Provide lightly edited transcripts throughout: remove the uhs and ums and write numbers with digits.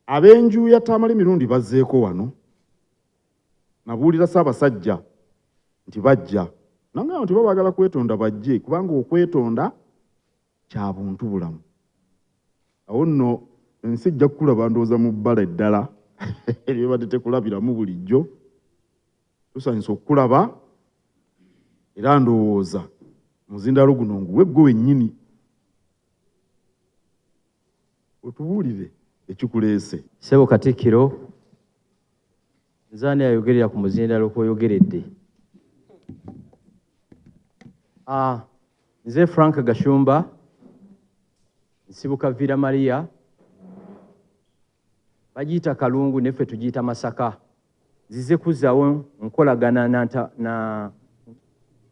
Ab'enju ya Tamale Mirundi bazzeeko wano. Nabuulira Ssaabasajja nti bajja. Nangamba nti baba baagala kwetonda bajje, kubanga okwetonda kya buntu bulamu. Awo nno ensi ejja kukulaba ndowooza mu bbala eddala eryebadde tekulabiramu bulijjo. Tusanyusa okukulaba era ndowooza muzindaalo guno nguwe ggwe wennyini otubuulire ekikuleese. Ssebo Katikkiro, nze ani ayogerera ku muzindaalo kw'oyogeredde? Nze Frank Gashumba, nsibuka Villa Maria, bagiyita Kalungu neffe tugiyita Masaka. Nzize kuzzaawo nkolagana na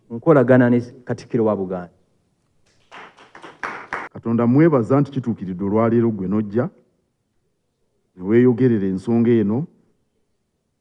nkolagana ne Katikkiro wa Buganda. Katonda mwebaza nti kituukiridde olwaleero ggwe n'ojja ne weeyogerera ensonga eno,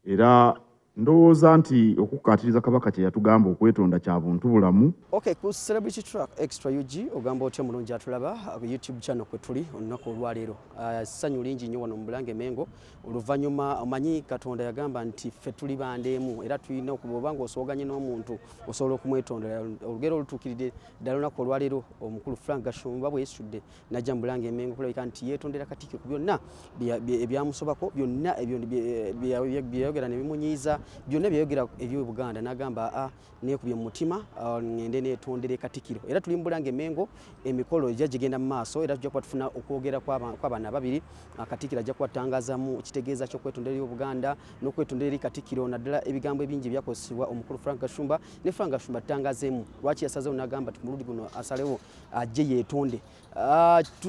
era ndowooza nti okukkaatiriza Kabaka kye yatugamba okwetonda kya buntu bulamu. Okay, ku Celebrity Track Extra UG ogamba otya mulungi atulaba ku YouTube channel kwe tuli olunaku olwaleero. Ssanyu lingi nnyo wano mu Bulange Mengo. Oluvannyuma omanyi Katonda yagamba nti ffe tuli bandeemu era tulina okuba oba ng'osooganye n'omuntu osobola okumwetondera. Olugero olutuukiridde ddala olunaku olwaleero omukulu Frank Gashumba bwe yeesitudde n'ajja mu Bulange Mengo kulabika nti yeetondera Katikkiro ku byonna ebyamusobako, byonna bye yayogera ne bimunyiiza, byonna bye yayogera eri Buganda n'agamba a neekubye mu mutima ngende neetondere Katikkiro. Era tuli mu Bulange Mengo, emikolo ejja gigenda mu maaso era tujja kuba tufuna okwogera kw'abaana ababiri. Katikkiro ajja kubatangaazamu kitegeeza ky'okwetondera eri Obuganda n'okwetondera eri Katikkiro, naddala ebigambo ebingi ebyakozesebwa omukulu Frank Gashumba. Ne Frank Gashumba atangazeemu lwaki yasazeewo n'agamba nti ku mulundi guno asalewo ajje yeetonde.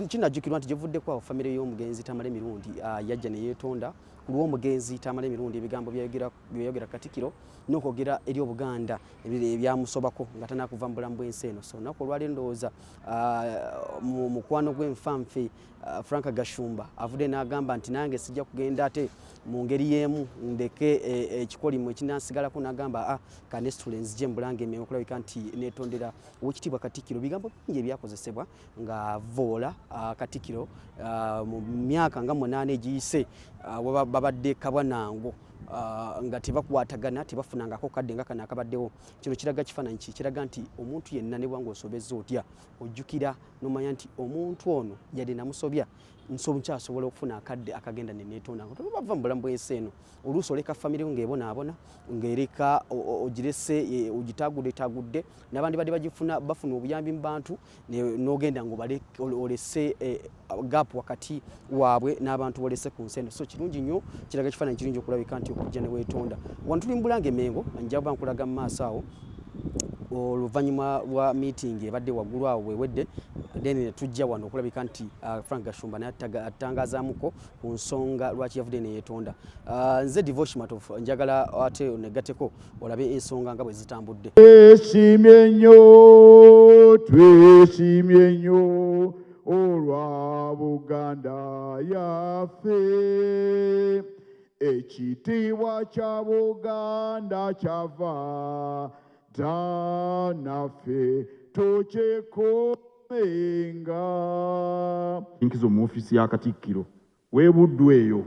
Kinajjukirwa nti gyevuddeko awo famire y'omugenzi Tamale Mirundi yajja ne yeetonda ku lw'omugenzi Tamale Mirundi ebigambo byayogera Katikkiro n'okwogera eri Obuganda ebyamusobako nga tanakuva mu bulamu bw'ensi eno. So olunaku olwaleero ndowooza mu mukwano gw'enfanfe Frank Gashumba avudde n'agamba nti nange sijja kugenda ate mu ngeri y'emu ndeke ekikolimo ekinansigalako, n'agamba kanesitule nzije mu Bulange Mengo okulabika nti neetondera Oweekitiibwa Katikkiro. Bigambo bingi ebyakozesebwa nga voola Katikkiro mu myaka nga 8 egiyise, babadde kabwanango nga tebakwatagana, tebafunangako kadde nga kano akabaddewo. Kino kiraga kifaananyi ki? Kiraga nti omuntu yenna ne bwanga osobezza otya, ojjukira n'omanya nti omuntu ono yadde namusobya, nkyasobola okufuna akadde akagenda ne neetonda. Nga bava mu bulamu bw'ensi eno, oluusi oleka famire yo ng'ebonaabona, ng'ereka ogirese ogitaagudde n'abandi badde bagifuna, bafuna obuyambi mu bantu, n'ogenda ng'olese gap wakati waabwe n'abantu bolese ku nsi eno. So kirungi nnyo, kiraga ekifaananyi kirungi okulabika nti okujja ne weetonda. Wano tuli mu Bulange Mengo, nja kuba nkulaga mu maaso awo oluvannyuma lwa meeting ebadde waggulu awo wewedde, then ne tujja wano okulabika nti Frank Gashumba naye atangazaamuko ku nsonga lwaki yavudde ne yeetonda. Nze Devotion Matovu, njagala ate onegateko olabe ensonga nga bwe zitambudde. Twesiimye nnyo, twesiimye nnyo olwa Buganda yaffe. Ekitiibwa kya Buganda kyava dda naffe tukyekuumenga. Nkizo mu ofiisi ya Katikkiro w'e Buddu eyo.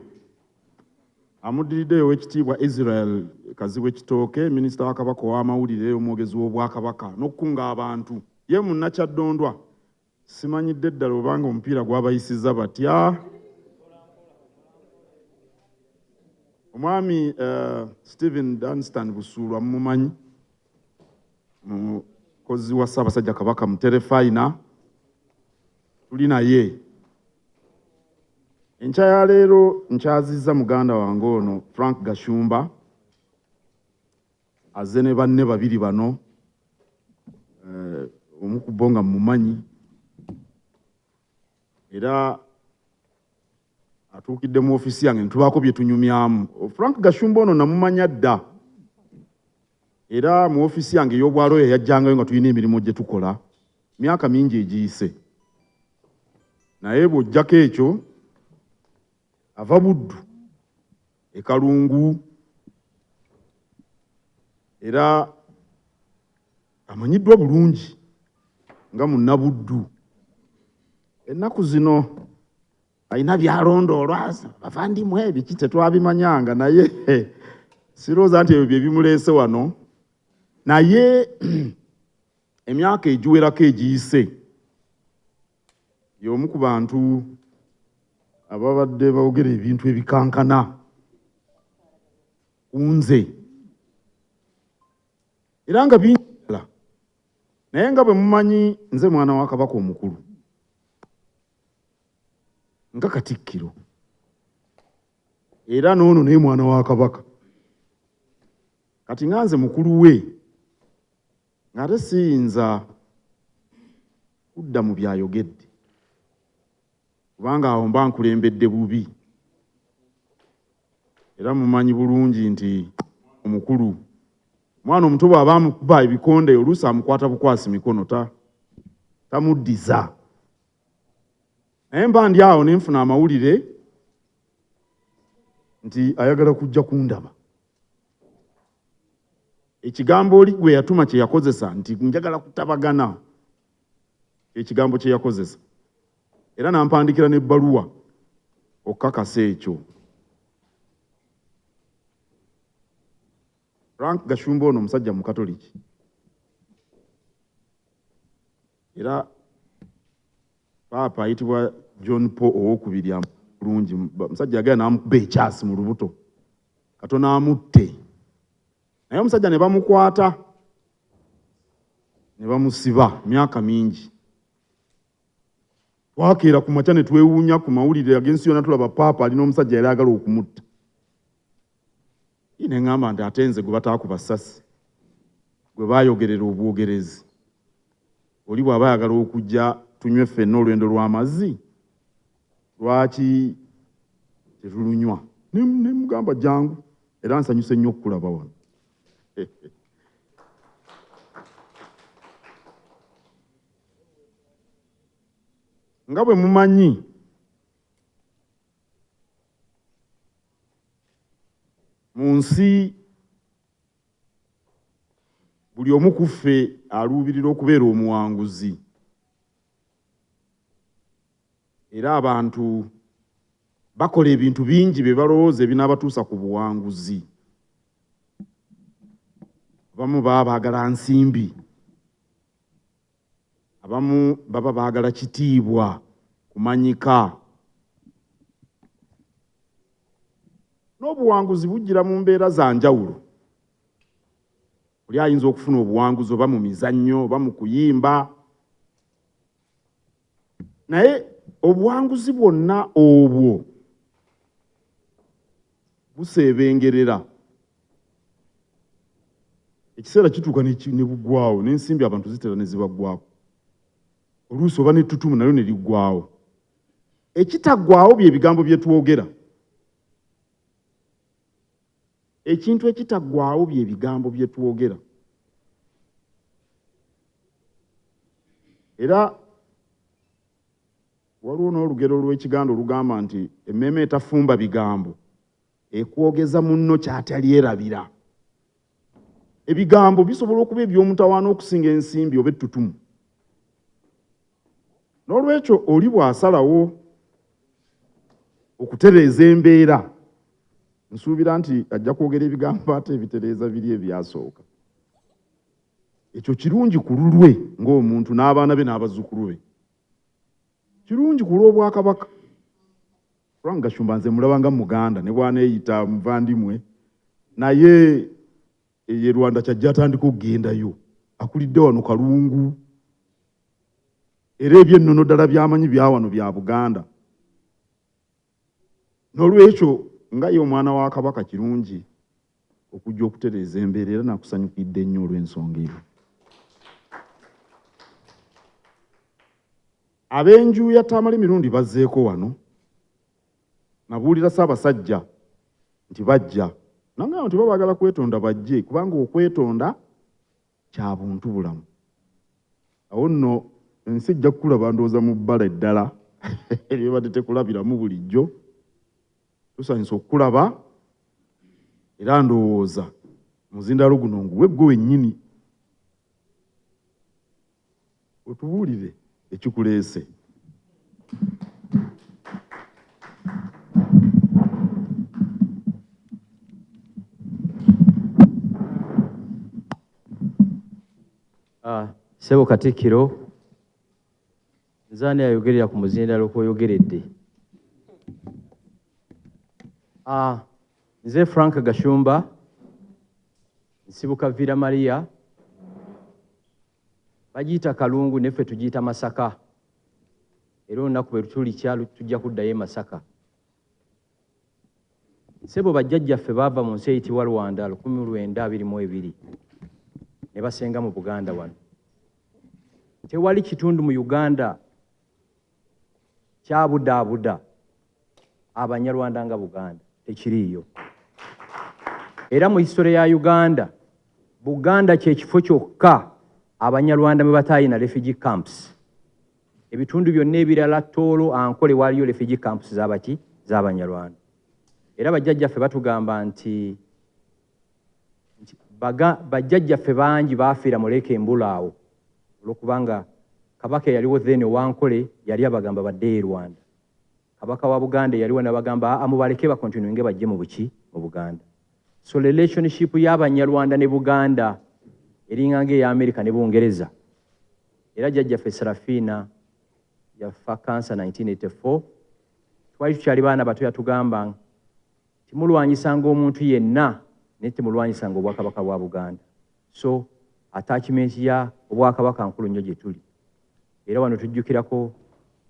Amuddiridde Oweekitiibwa Israel Kazibwe Kitooke, minisita wa Kabaka ow'amawulire, omwogezi w'Obwakabaka n'okukunga abantu. Ye Munnakyaddondwa, simanyidde ddala obanga omupiira gwabayisizza batya. Omwami Stephen Dunstan Busuulwa mumumanyi, mukozi wa Ssaabasajja Kabaka mu Terefayina, tuli naye. Enkya ya leero nkyazizza muganda wange ono Frank Gashumba, azze ne banne babiri bano, omu ku bo nga mmumanyi era atuukidde mu ofiisi yange ne tubaako bye tunyumyamu. Frank Gashumba ono namumanya dda, era mu ofiisi yange ey'obwalooya yajjangayo nga tulina emirimu gye tukola myaka mingi egiyise. Naye bw'ojjako ekyo, ava Buddu e Kalungu, era amanyiddwa bulungi nga munnabuddu. Ennaku zino alina byalondoolwa bavandimwe biki tetwabimanyanga, naye sirowooza nti ebyo bye bimuleese wano. Naye emyaka egiwerako egiyise y'omu ku bantu ababadde boogera ebintu ebikankana ku nze, era nga bingi ddala. Naye nga bwe mumanyi, nze mwana wa Kabaka omukulu nga Katikkiro, era n'ono naye mwana wa Kabaka. Kati nga nze mukulu we, ng'ate siyinza kudda mu byayogedde, kubanga awo mba nkulembedde bubi. Era mumanyi bulungi nti omukulu, omwana omuto bw'aba amukuba ebikonde, oluusi amukwata bukwasi mikono, tamuddiza. Naye mba ndi awo ne nfuna amawulire nti ayagala kujja kundaba. Ekigambo oli gwe yatuma kye yakozesa nti njagala kutabagana, ekigambo kye yakozesa, era nampandikira n'ebbaluwa okukakasa ekyo. Frank Gashumba ono omusajja Mukatoliki, era Paapa ayitibwa John Paul owokubiri bulungi. Omusajja yagenda n'amukuba ekyasi mu lubuto katono amutte, naye omusajja ne bamukwata ne bamusiba myaka mingi. Twakeera ku makya ne twewuunya ku mawulire ag'ensi yonna, tulaba Paapa alina omusajja yali ayagala okumutta. Ne ŋŋamba nti ate nze gwe bataakuba ssasi, gwe baayogerera obwogerezi, oli bw'aba ayagala okujja tunywe ffenna olwendo lw'amazzi, lwaki tetulunywa? Ne mugamba jangu, era nsanyuse nnyo okukulaba wano. Nga bwe mumanyi, mu nsi buli omu ku ffe aluubirira okubeera omuwanguzi, era abantu bakola ebintu bingi bye balowooza ebinaabatuusa ku buwanguzi. Abamu baba baagala nsimbi, abamu baba baagala kitiibwa, kumanyika. N'obuwanguzi bujjira mu mbeera za njawulo. Oli ayinza okufuna obuwanguzi oba mu mizannyo oba mu kuyimba, naye obuwanguzi bwonna obwo buseebengerera. Ekiseera kituuka ne buggwawo, n'ensimbi abantu zitera ne zibaggwako, oluusi oba n'ettutumu nalyo ne liggwawo. Ekitaggwawo bye bigambo bye twogera. Ekintu ekitaggwawo bye bigambo bye twogera. Era waliwo n'olugero lw'Ekiganda olugamba nti emmeeme etafumba bigambo ekwogeza munno ky'atalyerabira. Ebigambo bisobola okuba eby'omutawaana okusinga ensimbi oba ettutumu. N'olwekyo oli bw'asalawo okutereeza embeera, nsuubira nti ajja kwogera ebigambo ate ebitereeza biri ebyasooka. Ekyo kirungi ku lulwe ng'omuntu n'abaana be n'abazzukulu be, kirungi ku lw'Obwakabaka. Frank Gashumba nze mulaba nga Muganda, ne bw'aneeyita muvandimwe, naye ye Rwanda kyajja atandika okugendayo. Akulidde wano Kalungu, era ebyennono ddala by'amanyi bya wano bya Buganda. N'olwekyo nga ye omwana wa Kabaka, kirungi okujja okutereeza embeera, era nakusanyukidde nnyo olw'ensonga eyo. Ab'enju ya Tamale Mirundi bazzeeko wano. Nabuulira Ssaabasajja nti bajja, nangamba nti baba baagala kwetonda bajje, kubanga okwetonda kya buntu bulamu. Awo nno ensi ejja kukulaba ndowooza mu bbala eddala. Eryebadde tekulabiramu bulijjo. Tusanyusa okukulaba era ndowooza muzindalo guno nguwe ggwe wennyini otubuulire ekikuleese. Ssebo Katikkiro, nze ani ayogerera ku muzindaalo kw'oyogeredde? Nze Frank Gashumba, nsibuka Villa Maria, bagiyita Kalungu neffe tugiyita Masaka. Era olunaku bwe tulikya tujja kuddayo e Masaka. Ssebo bajjajjaffe baava mu nsi eyitibwa Rwanda 1922 ne basenga mu Buganda wano. Tewali kitundu mu Uganda kyabudaabuda Abanyarwanda nga Buganda, tekiriiyo. Era mu history ya Uganda, Buganda kye kifo kyokka Abanyarwanda mwe bataayina refugee camps. Ebitundu byonna ebirala Tooro, Ankole waliyo refugee camps z'abaki? Z'Abanyarwanda. Era bajjajjaffe batugamba nti bajjajjaffe bangi baafiira mu Lake Embula awo olwokubanga kabaka eyaliwo then owankole yali abagamba baddeyo e Rwanda. Kabaka wa Buganda eyaliwo n'abagamba amubaleke bakontinuinge bajje mu buki? Mu Buganda. So relationship y'Abanyarwanda ne Buganda eringa ng'eya Amerika ne Bungereza. Era jjajjaffe Serafina yafa kansa 1984. Twali tukyali baana bato yatugamba timulwanyisanga omuntu yenna naye temulwanyisanga obwakabaka bwa Buganda. So attachment ya obwakabaka nkulu nnyo gye tuli. Era wano tujjukirako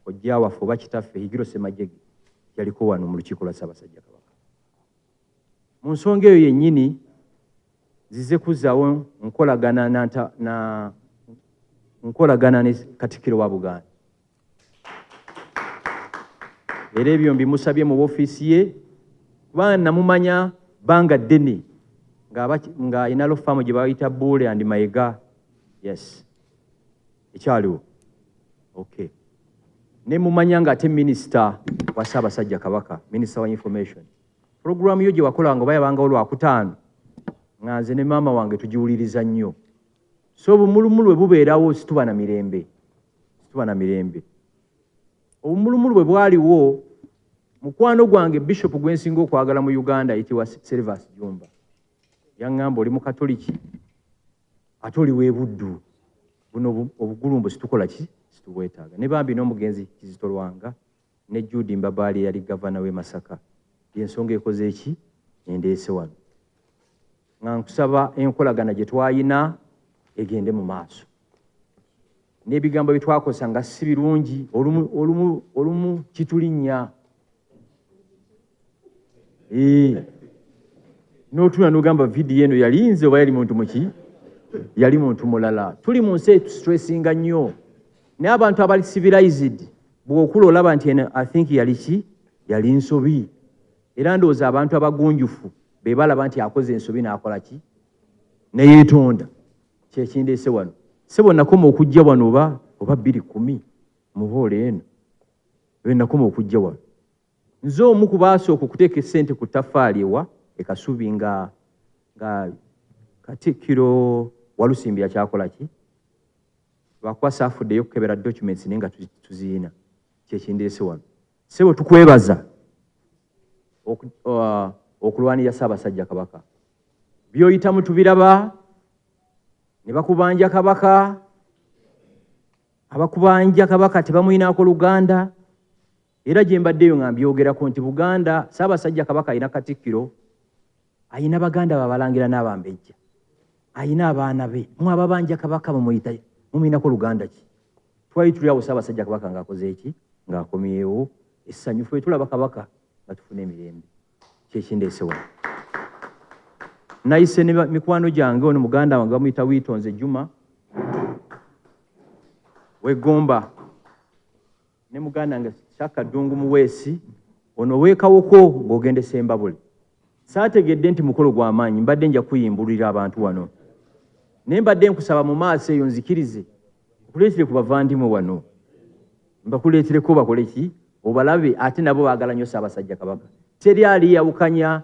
kojja waffe oba kitaffe Higiro Ssemajege yaliko wano mu lukiiko lwa Ssaabasajja Kabaka. Mu nsonga eyo yennyini nzize kuzzaawo nkolagana na nkolagana ne Katikkiro wa Buganda. Era ebyo mbimusabye mu woofiisi ye kubanga namumanya bbanga ddene ng'alina law firm gye bayita Buule and Mayiga. Yes, ekyaliwo. Okay. Ne mumanya ng'ate minisita wa Ssaabasajja Kabaka, minisita wa information. Pulogulaamu yo gye wakolanga oba yabangawo Lwakutaano, nga nze ne maama wange tugiwuliriza nnyo. So obumulumulu bwe bubeerawo situba na mirembe. Situba na mirembe. Obumulumulu bwe bwaliwo, mukwano gwange Bishop gwe nsinga okwagala mu Uganda ayitibwa Servas Jumba. Yaŋŋamba oli Mukatoliki ate oli w'e Buddu. Buno obugulumbo situkola ki? Situbwetaaga. Ne bambi n'omugenzi Kizito Lwanga ne Jude Mbabaali eyali gavana w'e Masaka. Y'ensonga ekoze eki? Endeese wano. Nga nkusaba enkolagana gye twalina egende mu maaso. N'ebigambo bye twakozesa nga si birungi, olumu kitulinnya. N'otuula n'ogamba vidiyo eno yali nze oba yali muntu muki? Yali muntu mulala. Tuli mu nsi etustressinga nnyo. Naye abantu abali civilized bw'okula olaba nti eno I think yali ki? Yali nsobi. Era ndowooza abantu abagunjufu be balaba nti akoze ensobi n'akola ki? Ne yeetonda. Kye kindeese wano. Ssebo nakoma okujja wano oba 2010 mu hall eno. Lwe nakoma okujja wano. Nze omu ku baasooka okuteeka essente ku ttaffaali ewa e Kasubi nga Katikkiro Walusimbi yakyakola ki? Lwakuba saafuddeyo kukebera documents naye nga tuziyina. Kye kindeese wano. Ssebo tukwebaza okulwanirira Ssaabasajja Kabaka. By'oyitamu tubiraba, ne bakubanja Kabaka, abakubanja Kabaka tebamuyinaako Luganda. Era gye mbaddeyo nga mbyogerako nti Buganda, Ssaabasajja Kabaka alina Katikkiro, alina baganda be abalangira n'abambejja, alina abaana be. Mmwe ababanja Kabaka mumuyinako Luganda ki? Twali tuli awo Ssaabasajja Kabaka ng'akoze eki? Ng'akomyewo. Essanyu ffe tulaba Kabaka nga tufuna emirembe. Kye kindeese wano. Nayise ne mikwano gyange, ono muganda wange bamuyita Wiitonze Juma w'Eggomba, ne muganda wange Shaka Ddungu Muweesi, ono w'Ekawoko ng'ogenda e Ssembabule. Saategedde nti mukolo gwa maanyi, mbadde nja kuyimbulira abantu wano. Naye mbadde nkusaba mu maaso eyo nzikirize nkuleetere ku bavandimwe wano. Mbakuleetereko bakole ki? Obalabe ate nabo baagala nnyo Ssaabasajja Kabaka. Teri aliyawukanya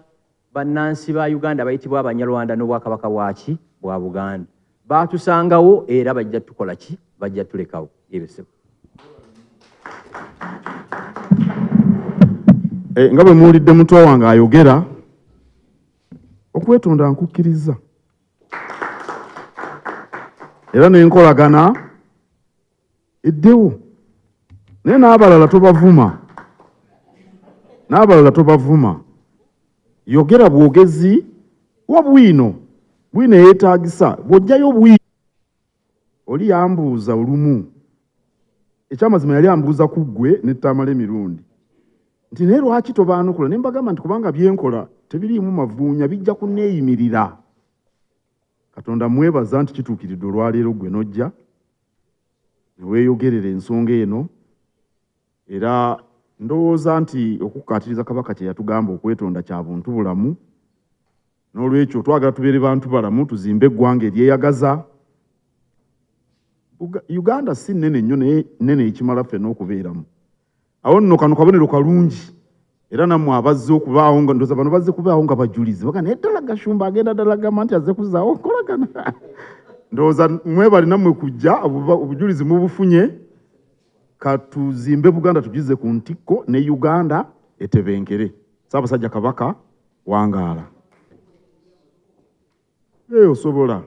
bannansi ba Uganda bayitibwa Abanyarwanda n'Obwakabaka bwaki? Bwa Buganda. Baatusangawo era bajja tukola ki? Bajja tulekawo. Ebyo ssebo. Nga bwe muwulidde muto wange ayogera, okwetonda nkukkiriza. Era n'enkolagana eddewo. Naye n'abalala tobavuma. N'abalala tobavuma. Yogera bwogezi wa bwino. Bwino yeetaagisa. Bw'oggyayo bwino. Oli yambuuza olumu. Ekyamazima yali ambuuza ku ggwe ne Tamale Mirundi. Nti naye lwaki tobaanukula? Ne mbagamba nti kubanga bye nkola tebiriimu mavuunya, bijja kunneeyimirira. Katonda mwebaza nti kituukiridde olwaleero ggwe n'ojja ne weeyogerera ensonga eno. Era ndowooza nti okukkaatiriza Kabaka kye yatugamba okwetonda kya buntu bulamu. N'olwekyo twagala tubeere bantu balamu, tuzimbe eggwanga eryeyagaza. Uganda si nnene nnyo naye nnene ekimala ffenna okubeeramu. Awo nno kano kabonero kalungi. Era nammwe abazze okubaawo nga ndowooza bano bazze kubaawo nga bajulizi. Baga naye ddala Gashumba agenda ddala gamba nti azze kuzzaawo nkolagana. Ndowooza mwebale nammwe kujja, obujulizi mubufunye. Katuzimbe Buganda tugizze ku ntikko ne Uganda etebenkere. Ssaabasajja Kabaka wangaala. Osobola.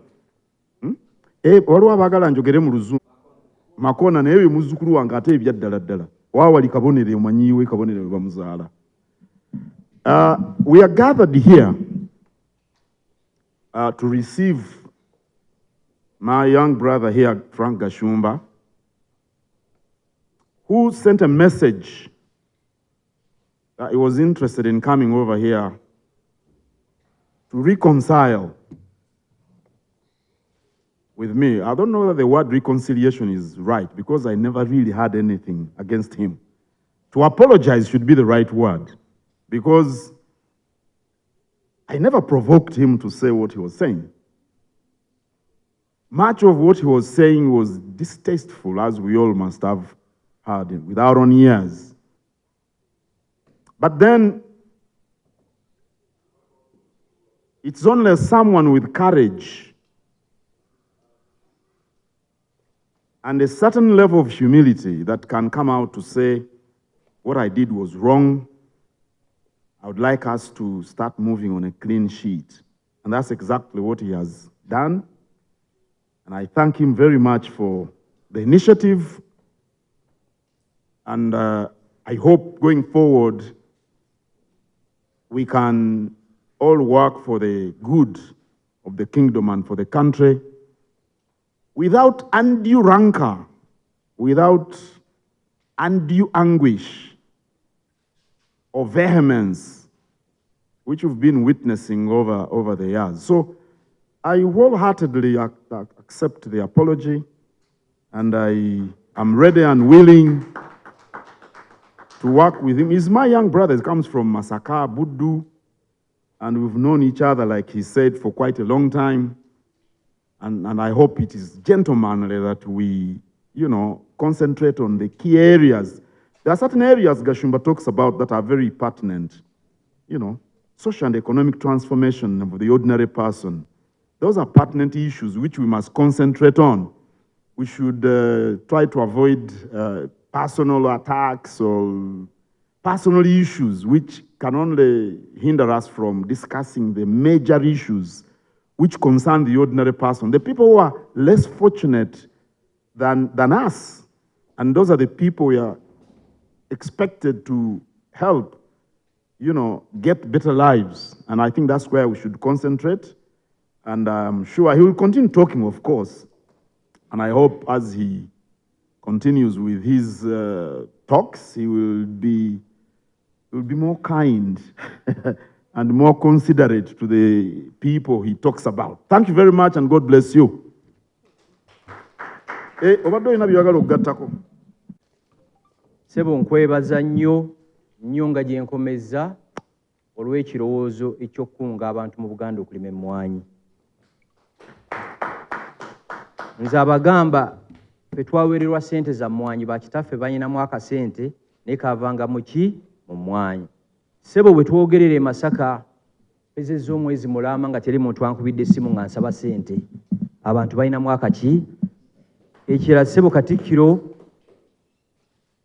Waliwo abaagala njogere mu Luzungu. Makona naye oyo muzzukulu wange ate ebya ddala ddala. Waawali Kabonere omanyiiwe Kabonere we bamuzaala. We are gathered here to receive my young brother here, Frank Gashumba, who sent a message that he was interested in coming over here to reconcile with me. I don't know that the word reconciliation is right because I never really had anything against him. To apologize should be the right word because I never provoked him to say what he was saying. Much of what he was saying was distasteful, as we all must have heard with our own ears. But then, it's only someone with courage and a certain level of humility that can come out to say, what I did was wrong. I would like us to start moving on a clean sheet. And that's exactly what he has done. And I thank him very much for the initiative. And I hope going forward, we can all work for the good of the kingdom and for the country without undue rancor, without undue anguish or vehemence, which we've been witnessing over the years. So I wholeheartedly accept the apology, and I am ready and willing to work with him. He's my young brother. He comes from Masaka, Buddu, and we've known each other, like he said, for quite a long time. And I hope it is gentlemanly that we, concentrate on the key areas. There are certain areas Gashumba talks about that are very pertinent. Social and economic transformation of the ordinary person. Those are pertinent issues which we must concentrate on. We should try to avoid personal attacks or personal issues which can only hinder us from discussing the major issues which concern the ordinary person, the people who are less fortunate than us. And those are the people we are expected to help, get better lives. And I think that's where we should concentrate. And I'm sure he will continue talking, of course. And I hope as he continues with his talks, he will be more kind and more considerate to the people he talks about. Thank you very much, and God bless you. Obadde olina by'oyagala okugattako? Ssebo nkwebaza nnyo nnyo nga gye nkomezza olw'ekirowoozo eky'okukunga abantu mu Buganda okulima emmwanyi. Nze abagamba Ffe twaweererwa ssente za mmwanyi, bakitaffe balinamu akasente naye kaavanga mu ki? Mu mmwanyi. Ssebo bwe twogerera e Masaka mpezezza omwezi mulamba nga teri muntu ankubidde essimu nga nsaba ssente. Abantu balinamu akaki? Ekirala ssebo Katikkiro,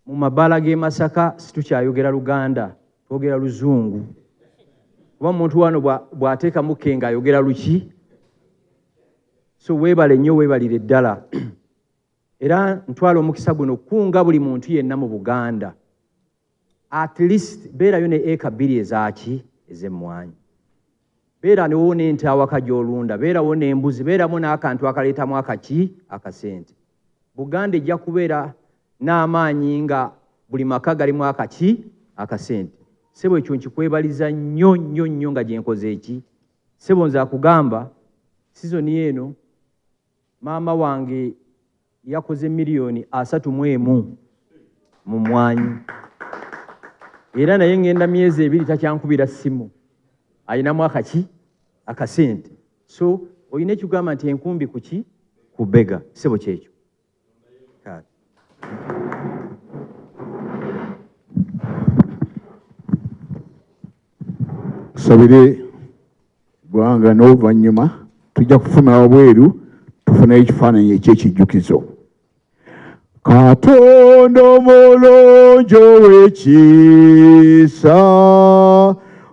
mu mabaala g'e Masaka situkyayogera Luganda, twogera Luzungu. Kuba omuntu wano bw'ateekamu ke ng'ayogera luki? So weebale nnyo, weebalire ddala. Era ntwala omukisa guno okukunga buli muntu yenna mu Buganda. At least beerayo ne eka 2 ezaaki? Ez'emmwanyi. Beera newo n'ente awaka gy'olunda, beerawo n'embuzi, beeramu n'akantu akaleetamu akaki? Akasente. Buganda ejja kubeera n'amaanyi nga buli maka galimu akaki? Akasente. Ssebo ekyo nkikwebaliza nnyo nnyo nnyo nga gye nkoze eki? Ssebo nze akugamba sizoni eno maama wange yakoze miliyoni 31 mu mmwanyi. Era naye ngenda myezi 2 takyankubira ssimu. Alinamu akaki? Akasente. So olina ekigamba nti enkumbi ku ki? Ku bbega. Ssebo kyekyo. Tusabire eggwanga n'oluvannyuma tujja kufuna wabweru tufuneyo ekifaananyi eky'ekijjukizo. Katonda omulungi ow'ekisa,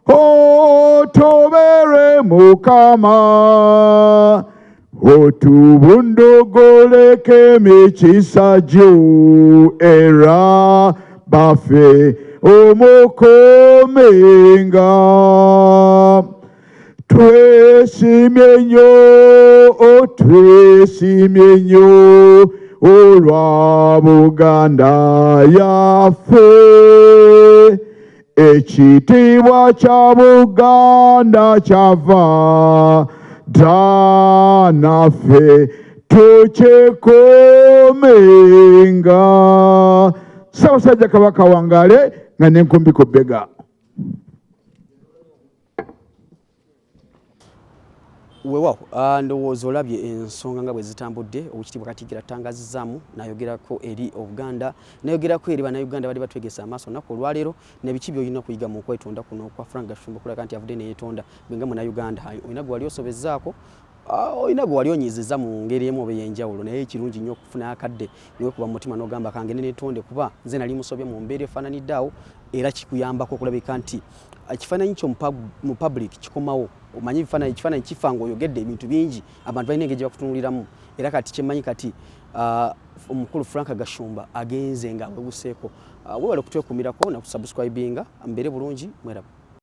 otubere Mukama, otubunduguleko emikisa gyo era baffe omukomenga. Twesimye nnyo, twesimye nnyo olwa Buganda yaffe. Ekitiibwa kya Buganda kyava dda naffe tukyekomenga. Ssaabasajja Kabaka wangaale nga n'enkumbi ku bbega. Weewaawo, ndowooza olabye ensonga nga bwe zitambudde. Oweekitiibwa Katikkiro atangaazizzaamu n'ayogerako eri Obuganda, n'ayogerako eri Bannayuganda bali batwegese amaaso olunaku olwaleero, na biki by'olina okuyiga mu kwetonda kuno okwa Frank Gashumba okulaga nti avudde ne yeetonda. Gwe nga Munnayuganda olina gwe wali osobezzaako, olina gwe wali onyiizizza mu ngeri emu oba ey'enjawulo, naye kirungi nnyo okufuna akadde ne weekuba mu mutima n'ogamba kangende neetonde kuba nze nali musobya mu mbeera efaananidde awo, era kikuyambako okulabika nti ekifaananyi kyo mu public kikomawo. Omanyi ekifaananyi kifa ng'oyogedde ebintu bingi, abantu balina engeri gye bakutunuuliramu. Era kati kyemmanyi kati omukulu Frank Gashumba agenze ng'awebuseeko. Weebale okutwekuumirako na kusubscribinga, mbeere bulungi, mweraba.